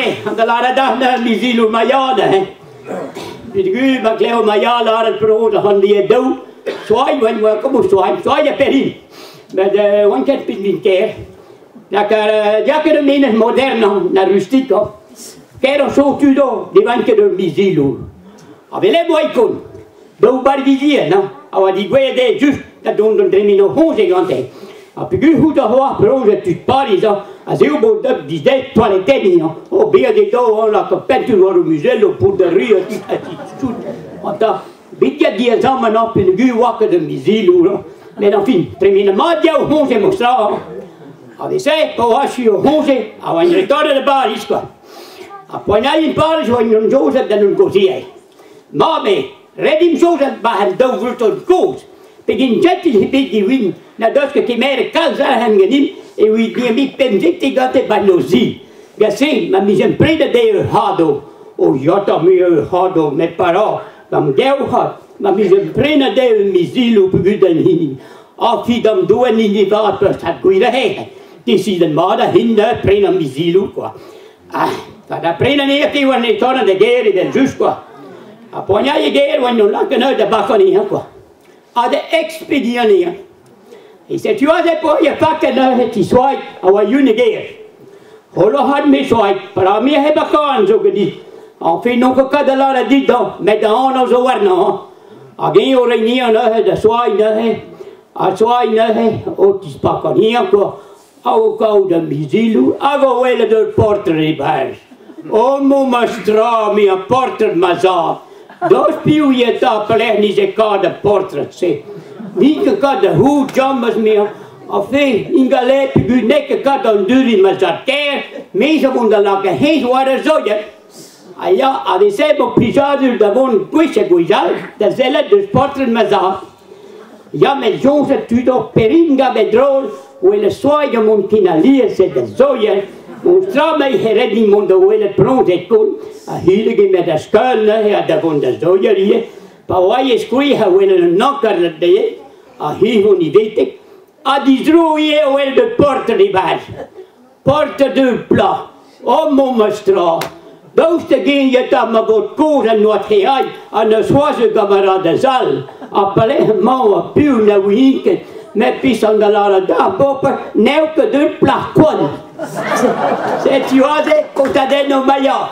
me, an da lâret dac'h neuze miziloù ma ya neuze. Peogwir ma klev ma ya lâret penaos ac'han lie daou, soaign oan oa komañs soaign, soaign ha Perrin. Met oan ket pignin ker. Nak ya ket ur menez modern na rustikoc'h. Ker so tudo, ne van ket ur miziloù. A vele moa ikon. Daou barvizien a oa digouezhet dezhe just da dont d'an dremen o c'hoñje gante. Ha peogwir c'hout a c'hoar penaos e tud Pariz a zeu bo deuet disdeiz toaletenniñ o bezañ e daou lakaat pentoù war o muzelloù pod da ru ha tout. Enta, bet get diaezamant hañ peogwir oa ket an miziloù met enfin, tremenet mat eo o c'hoñje mo stra. A-wezh pa oa achu o c'hoñje a oa retornet da Bariz quoi. Ha poaniañ en Pariz oa en Joseph da non gaozeal. Ma me, ret int soñjal war an daou vleton kozh, pegen jentil eo bet gewin na deus ket kemeret kalz arc'hant ganimp evit nemet pemzekte gante 'ba o zi. Gant-se ma vijemp prenet dezhe ur c'hado. O yota me ur c'hado, met para, gant gewc'had, ma vijemp prenet dezhe ur miziloù peogwir d'an hini. Ha fi d'an doenn hini vat peus tad gwir aze. Desidet mat a hin da prenañ miziloù quoi. Ah, pa da prenañ anezhe e oan e tornañ da gêr evel-just quoi. Ha poaniañ e gêr oan o lakaat anezhañ da bakañ anezhañ quoi. Ha da expediñ anezhañ. E setu aze po e paket neuze ti soaig a oa yun e gêr. Holoc'had me soaig, para me he bakan zo ganit. Enfin n'on ket kat da lâret dit dañ, met da anv zo warnañ hañ. Hag eñ o reiñ neuze da soaig neuze, ha soaig neuze o tispakañ anezhañ quoi. Ha o kaout an miziloù hag o welet ur poltred e-barzh. O ma stra, me ar poltred ma zad. Daoust piv eo 'ta pelec'h 'nije kavet ar poltred-se? N'int ket kat da c'hoût james 'mezañ. Enfin, ingalet peogwir n'eo ket kat anduriñ ma zad-kaer, me zo vont da lakaat hennezh war ar solier. Ha ya, a-wezh vo plijadur da vont gwech ha gwech all da sellet deus poltred ma zad. Ya, met soñjet tud oc'h Perrin gant e drol, welet soaig ha mont ken alies-se da zoier, mont tra ma e ret mont da welet penaos e kont, ha hir gemet da skeul neuze ha da vont da zoier ivez, pa oa e skouer a welet un ankar dezhe, ha hi hon ivetek, ha dizro ivez o welet ur portred e-barzh. Portred ur plac'h, oh memes tra! Daoust hag-eñ eta ma vod kozh en noa treañ ha n'eus c'hoazh ur gamaradez all, ha pelec'h emañ ha piv na ouien ket, met peseurt da lâret d'ar bobl n'eo ket ur plac'h koant. Setu aze kontadennoù Maya.